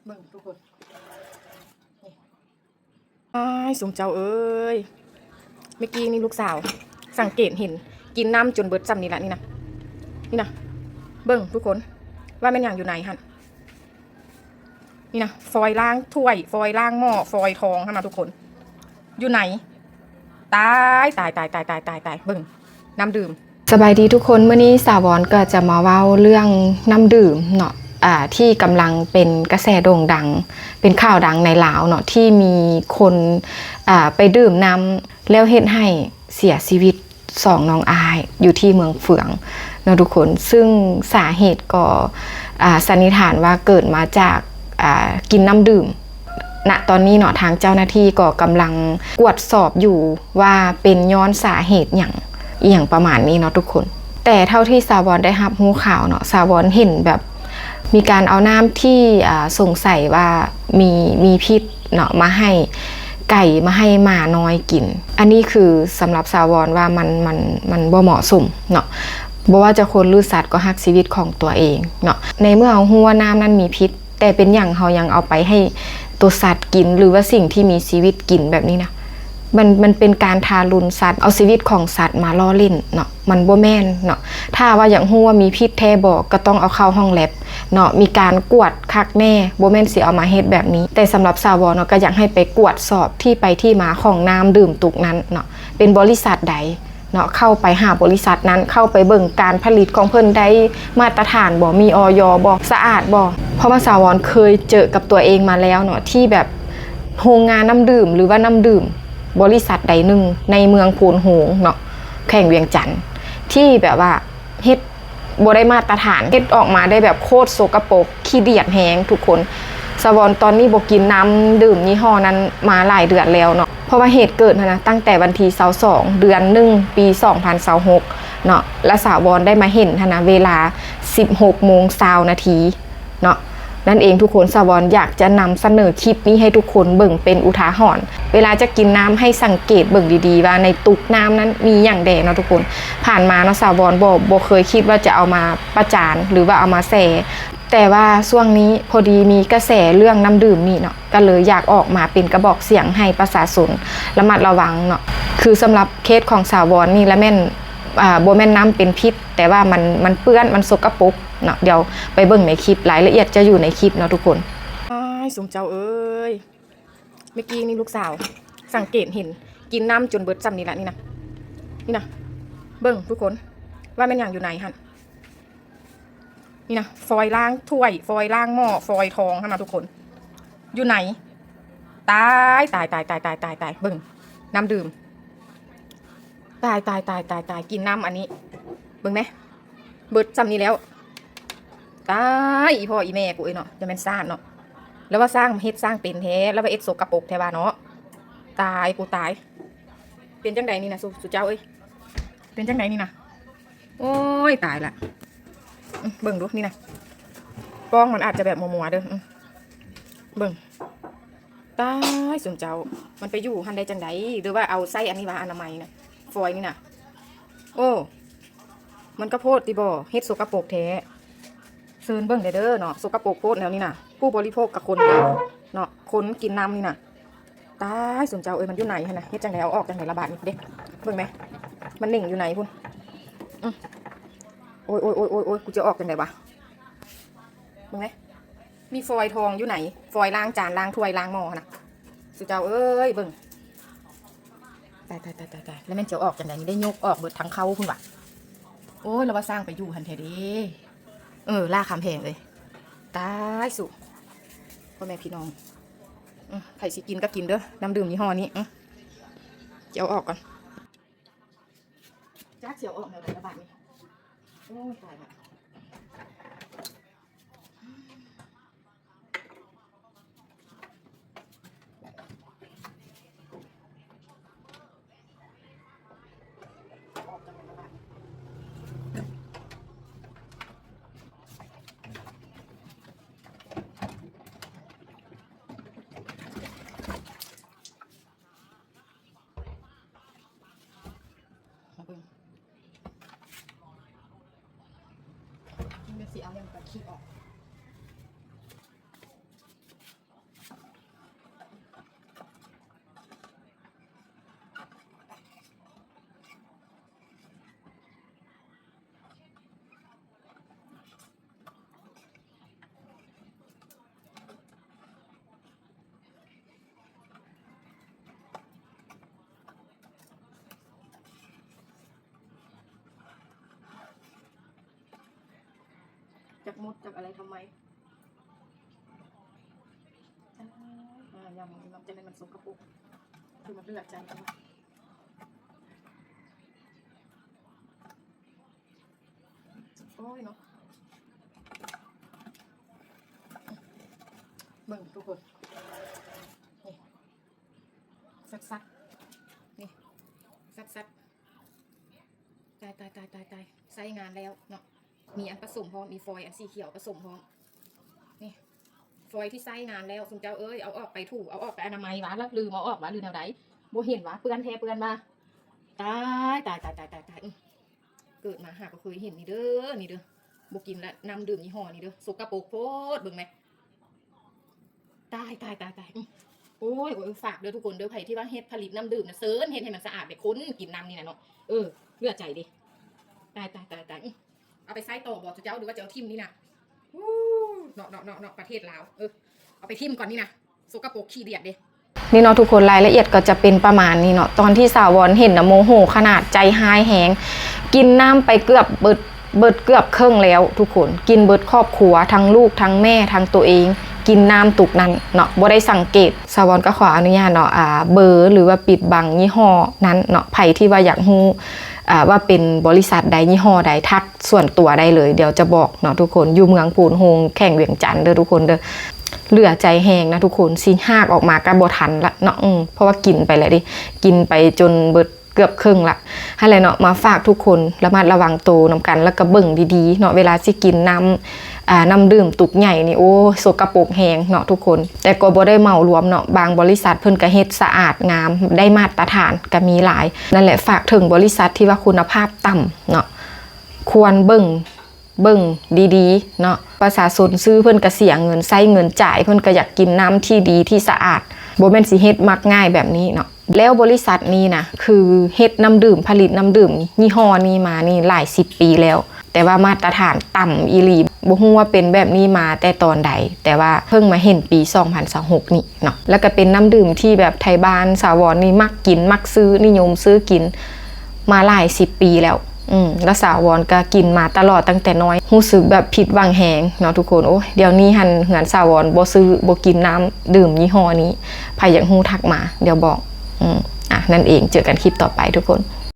ເບິ່ງທຸກຄົນ ນີ້ ອ້າຍ ຊຸມເຈົ້າເອີຍ ເມື່ອກີ້ນີ້ລູກສາວສັງເກດເຫັນ ກິນນ້ຳຈົນເບິດຊ່ຳນີ້ລະ ນີ້ນະ ນີ້ນະ ເບິ່ງທຸກຄົນ ວ່າແມ່ນຫຍັງຢູ່ໃນຫັ້ນ. ນີ້ນະ ຟອຍລ້າງຖ້ວຍ ຟອຍລ້າງໝໍ້ ຟອຍທອງຫັ້ນນະທຸກຄົນ ຢູ່ໃນ ຕາຍ ຕາຍ ຕາຍ ເບິ່ງ ນ້ຳດື່ມ. ສະບາຍດີທຸກຄົນ ມື້ນີ້ສາວອນກໍຈະມາເວົ້າເລື່ອງນ້ຳດື່ມເນາະ ອ່າ ທີ່ກຳລັງເປັນກະແສໂດ່ງດັງ ເປັນຂ່າວດັງໃນລາວເນາະ ທີ່ມີຄົນ ອ່າ ໄປດື່ມນ້ຳ ແລ້ວເຮັດໃຫ້ເສຍຊີວິດ ສອງນ້ອງອ້າຍຢູ່ທີ່ເມືອງເຟືອງເນາະທຸກຄົນ ຊຶ່ງສາເຫດກໍ ອ່າ ສັນນິຖານວ່າເກີດມາຈາກ ອ່າ ກິນນ້ຳດື່ມ. ນະຕອນນີ້ເນາະ ທາງເຈົ້າໜ້າທີ່ກໍກຳລັງກວດສອບຢູ່ວ່າເປັນຍ້ອນສາເຫດຫຍັງ ອີ່ຫຍັງປະມານນີ້ເນາະທຸກຄົນ. ແຕ່ເທົ່າທີ່ສາວອນໄດ້ຮັບຮູ້ຂ່າວເນາະ ສາວອນເຫັນແບບມີການເອົານ້ຳທີ່ ອ່າ ສົງໄສວ່າມີ ມີພິດ ເນາະ ມາໃຫ້ໄກ່ ມາໃຫ້ໝານ້ອຍກິນ. ອັນນີ້ຄືສຳລັບສາວອນວ່າມັນ ມັນ ມັນບໍ່ເໝາະສົມເນາະ ບໍ່ວ່າຈະຄົນຫຼືສັດກໍຮັກຊີວິດຂອງຕົວເອງເນາະ. ໃນເມື່ອເຮົາຮູ້ວ່ານ້ຳນັ້ນມີພິດ ແຕ່ເປັນຫຍັງເຮົາຍັງເອົາໄປໃຫ້ຕົວສັດກິນ ຫຼືວ່າສິ່ງທີ່ມີຊີວິດກິນແບບນີ້ນະ? ມັນ ມັນເປັນການທາລຸນສັດ ເອົາຊີວິດຂອງສັດມາລໍ້ຫຼິ້ນເນາະ ມັນບໍ່ແມ່ນເນາະ. ຖ້າວ່າຢາກຮູ້ວ່າມີພິດແທ້ບໍ່ ກໍຕ້ອງເອົາເຂົ້າຫ້ອງແລັບເນາະ ມີການກວດຄັກແນ່ ບໍ່ແມ່ນຊິເອົາມາເຮັດແບບນີ້. ແຕ່ສຳລັບສາວອນເນາະ ກໍຢາກໃຫ້ໄປກວດສອບທີ່ໄປທີ່ມາຂອງນ້ຳດື່ມຕຸກນັ້ນເນາະ ເປັນບໍລິສັດໃດເນາະ ເຂົ້າໄປຫາບໍລິສັດນັ້ນ ເຂົ້າໄປເບິ່ງການຜະລິດຂອງເພິ່ນໄດ້ມາດຕະຖານບໍ່ ມີ ອອຍ ບໍ່ ສະອາດບໍ່. ເພາະວ່າສາວອນເຄີຍເຈີກັບຕົວເອງມາແລ້ວເນາະ ທີ່ແບບໂຮງງານນ້ຳດື່ມ ຫຼືວ່ານ້ຳດື່ມບໍລິສັດໃດໜຶ່ງໃນເມືອງໂພນໂຮງເນາະ ແຂວງວຽງຈັນ ທີ່ແບບວ່າເຮັດ ບໍ່ໄດ້ມາດຕະຖານ ເຮັດອອກມາໄດ້ແບບໂຄດສົກກະປົກ ຂີ້ດຽດແຮງທຸກຄົນ. ສາວອນຕອນນີ້ບໍ່ກິນນ້ຳດື່ມຍີ່ຫໍ້ນັ້ນມາຫຼາຍເດືອນແລ້ວເນາະ ເພາະວ່າເຫດເກີດຫັ້ນນະ ຕັ້ງແຕ່ວັນທີຊາວສອງ ເດືອນໜຶ່ງ ປີສອງພັນຊາວຫົກເນາະ ແລະ ສາວອນໄດ້ມາເຫັນຫັ້ນນະ ເວລາສິບຫົກໂມງຊາວນາທີ ເນາະ ນັ້ນເອງທຸກຄົນ. ສາວອນຢາກຈະນຳສະເໜີຄລິບນີ້ໃຫ້ທຸກຄົນເບິ່ງເປັນອຸທາຫອນ ເວລາຈະກິນນ້ຳໃຫ້ສັງເກດເບິ່ງດີໆ ວ່າໃນຕຸກນ້ຳນັ້ນມີຫຍັງແດ່ເນາະທຸກຄົນ. ຜ່ານມາເນາະ ສາວອນບໍ່ ບໍ່ເຄີຍຄິດວ່າຈະເອົາມາປະຈານ ຫຼືວ່າເອົາມາແຊ ແຕ່ວ່າຊ່ວງນີ້ພໍດີມີກະແສເລື່ອງນ້ຳດື່ມນີ້ເນາະ ກໍເລີຍຢາກອອກມາເປັນກະບອກສຽງໃຫ້ປະຊາຊົນລະມັດລະວັງເນາະ. ຄືສຳລັບເຄສຂອງສາວອນນີ້ລະແມ່ນ ອ່າ ບໍ່ແມ່ນນ້ຳເປັນພິດ ແຕ່ວ່າມັນ ມັນເປື້ອນ ມັນສົກກະປົກເນາະ. ດຽວໄປເບິ່ງໃນຄລິບ ລາຍລະອຽດຈະຢູ່ໃນຄລິບເນາະທຸກຄົນ. ອ້າຍ ຊຸມເຈົ້າເອີຍ ເມື່ອກີ້ນີ້ລູກສາວສັງເກດເຫັນ ກິນນ້ຳຈົນເບິດຊ່ຳນີ້ລະ ນີ້ນະ ນີ້ນະ ເບິ່ງທຸກຄົນ ວ່າແມ່ນຫຍັງຢູ່ໃນຫັ້ນ. ນີ້ນະ ຟອຍລ້າງຖ້ວຍ ຟອຍລ້າງໝໍ້ ຟອຍທອງຫັ້ນນະທຸກຄົນ ຢູ່ໃນ ຕາຍ ຕາຍ ເບິ່ງ ນ້ຳດື່ມ ຕາຍ ຕາຍ ກິນນ້ຳອັນນີ້ ເບິ່ງແມ ເບິດຊ່ຳນີ້ແລ້ວ ຕາຍ ອີ່ພໍ່ອີ່ແມ່ກູເອີຍເນາະ ຈະແມ່ນຊາດເນາະ ລະວ່າສ້າງເຮັດສ້າງເປັນແທ້ ລະວ່າເຮັດສົກກະປົກແທ້ວ່າເນາະ ຕາຍ ກູຕາຍ. ເປັນຈັ່ງໃດນີ້ນະ ຊຸ ຊຸເຈົ້າເອີຍ ເປັນຈັ່ງໃດນີ້ນະ? ໂອ້ຍ ຕາຍລະ ອື ເບິ່ງດູນີ້ນະ ກ້ອງມັນອາດຈະແບບມົວໆເດີ ອື ເບິ່ງ ຕາຍ ຊຸມເຈົ້າ ມັນໄປຢູ່ຫັ້ນໄດ້ຈັ່ງໃດ ຫຼືວ່າເອົາໃສ່ອັນນີ້ຫວາ ອະນາໄມນະ ຟອຍນີ້ນະ ໂອ້ ມັນກະໂພດຕິບໍ ເຮັດສົກກະປົກແທ້ ເຊີນເບິ່ງແດ່ເດີເນາະ ສົກກະປົກໂພດແນວນີ້ນະ ຜູ້ບໍລິໂພກກະຄົນເນາະ ຄົນກິນນ້ຳນີ້ນະ. ຕາຍ ຊຸມເຈົ້າເອີຍ ມັນຢູ່ໃນຫັ້ນນະ ເຮັດຈັ່ງໃດ ເອົາອອກຈັ່ງໃດລະບາດນີ້ເດ້ ເບິ່ງແມ ມັນເໜັງຢູ່ໃນພຸ້ນ ອື ໂອ້ຍ ໂອ້ຍ ໂອ້ຍ ໂອ້ຍ ກູຈະອອກຈັ່ງໃດຫວາ ເບິ່ງແມ ມີຟອຍທອງຢູ່ໃນ ຟອຍລ້າງຈານ ລ້າງຖ້ວຍ ລ້າງໝໍ້ຫັ້ນນະ ຊຸເຈົ້າເອີຍ ເບິ່ງ ຕາຍ ຕາຍ ຕາຍ ຕາຍ ລະແມ່ນຈະອອກຈັ່ງໃດນີ້ ໄດ້ຍົກອອກເບິດທັງເຄົ້າພຸ້ນຫວາ ໂອ້ຍ ລະວ່າສ້າງໄປຢູ່ຫັ້ນແທ້ເດ້ ເອີ ລ້າຄຳແພງເອີຍ ຕາຍ ຊຸ ພໍ່ແມ່ພີ່ນ້ອງ ອື ໃຜຊິກິນກໍກິນເດີ ນ້ຳດື່ມຍີ່ຫໍ້ນີ້ ອື ຈະເອົາອອກກ່ອນ ຈັກຊິເອົາອອກແນວໃດລະບາດນີ້ ໂອ້ຍ ຕາຍລະ. ມາເບິ່ງ ມັນຊິເອົາຫຍັງໄປຂີດອອກ. จักมดจักอะไรทำไม อ่า ยำ ยำจะเป็นมันสกปรก คือมันเลือดใจ โอ้ยเนาะ เบิ่งทุกคน นี่ สัดๆ นี่ สัดๆ ตาย ตาย ตาย ตาย ตาย ใช้งานแล้วเนาะ มีอันผสมพร้อม มีฟอยล์อันสีเขียวผสมพร้อม นี่ ฟอยล์ที่ใช้งานแล้ว ซุมเจ้าเอ้ย เอาออกไปถู เอาออกไปอนามัยวะ แล้วลืมเอาออกวะ หรือแนวใด บ่เห็นวะ เปื้อนแท้เปื้อนวะ ตาย ตาย ตาย ตาย ตาย ตาย อื้อ เกิดมาหาก็เคยเห็นนี่เด้อ นี่เด้อ บ่กินละ น้ำดื่มยี่ห้อนี้เด้อ สกปรกโพด เบิ่งแหม ตาย ตาย ตาย ตาย อื้อ โอ้ย โอ้ย ฝากเด้อทุกคนเด้อ ไผที่ว่าเฮ็ดผลิตน้ำดื่มนะ เซิญเฮ็ดให้มันสะอาด ไปคนกินน้ำนี่นะเนาะ เออ เหลือใจเด้ ตาย ตาย ตาย ตาย อื้อ เอาไปใช้ต่อบ่เจ้า หรือว่าจะเอาถิ่มนี่นะ อู้ เนาะ เนาะ เนาะ เนาะ ประเทศลาว เออ เอาไปถิ่มก่อนนี่นะ สกปรกขี้เดียดเด้ นี่เนาะทุกคน รายละเอียดก็จะเป็นประมาณนี้เนาะ ตอนที่สาววอนเห็นนะโมโหขนาด ใจฮ้ายแฮง กินน้ำไปเกือบเบิด เบิดเกือบเคิ่งแล้วทุกคน กินเบิดครอบครัว ทั้งลูก ทั้งแม่ ทั้งตัวเอง กินน้ำตุกนั้นเนาะ บ่ได้สังเกต สาววอนก็ขออนุญาตเนาะ อ่า เบลอ หรือว่าปิดบังยี่ห้อนั้นเนาะ ไผที่ว่าอยากฮู้ อ่า ว่าเป็นบริษัทใด ยี่ห้อใด ทักส่วนตัวได้เลย เดี๋ยวจะบอกเนาะทุกคน อยู่เมืองโพนโฮง แขวงเวียงจันทน์เด้อทุกคนเด้อ เหลือใจแฮงนะทุกคน สิฮากออกมาก็บ่ทันละเนาะ อืม เพราะว่ากินไปแล้วเด้ กินไปจนเบิดเกือบเคิ่งละ หั้นแหละเนาะ มาฝากทุกคนระมัดระวังโตนำกัน แล้วก็เบิ่งดีๆ เนาะ เวลาสิกินน้ำ อ่า น้ำดื่มตุกใหญ่นี่ โอ้ สกปรกแฮงเนาะทุกคน แต่ก็บ่ได้เหมารวมเนาะ บางบริษัทเพิ่นก็เฮ็ดสะอาดงาม ได้มาตรฐานก็มีหลาย นั่นแหละ ฝากถึงบริษัทที่ว่าคุณภาพต่ำเนาะ ควรเบิ่ง เบิ่งดีๆ เนาะ ประชาชนซื้อเพิ่นก็เสียเงิน ใช้เงินจ่าย เพิ่นก็อยากกินน้ำที่ดีที่สะอาด บ่แม่นสิเฮ็ดมักง่ายแบบนี้เนาะ แล้วบริษัทนี้นะ คือเฮ็ดน้ำดื่ม ผลิตน้ำดื่มยี่ห้อนี้มานี่หลายสิบปีแล้ว แต่ว่ามาตรฐานต่ำอีหลี บ่ฮู้ว่าเป็นแบบนี้มาแต่ตอนใด แต่ว่าเพิ่งมาเห็นปีสองพันยี่สิบหกนี้เนาะ แล้วก็เป็นน้ำดื่มที่แบบไทบ้านสาววอนนี่มักกิน มักซื้อ นิยมซื้อกินมาหลายสิบปีแล้ว อืม แล้วสาววอนก็กินมาตลอดตั้งแต่น้อย รู้สึกแบบผิดหวังแฮงเนาะทุกคน โอ้ย เดี๋ยวนี้หั้นเฮือนสาววอนบ่ซื้อ บ่กินน้ำดื่มยี่ห้อนี้ ไผอยากฮู้ทักมา เดี๋ยวบอก อืม อ่ะ นั่นเอง เจอกันคลิปต่อไปทุกคน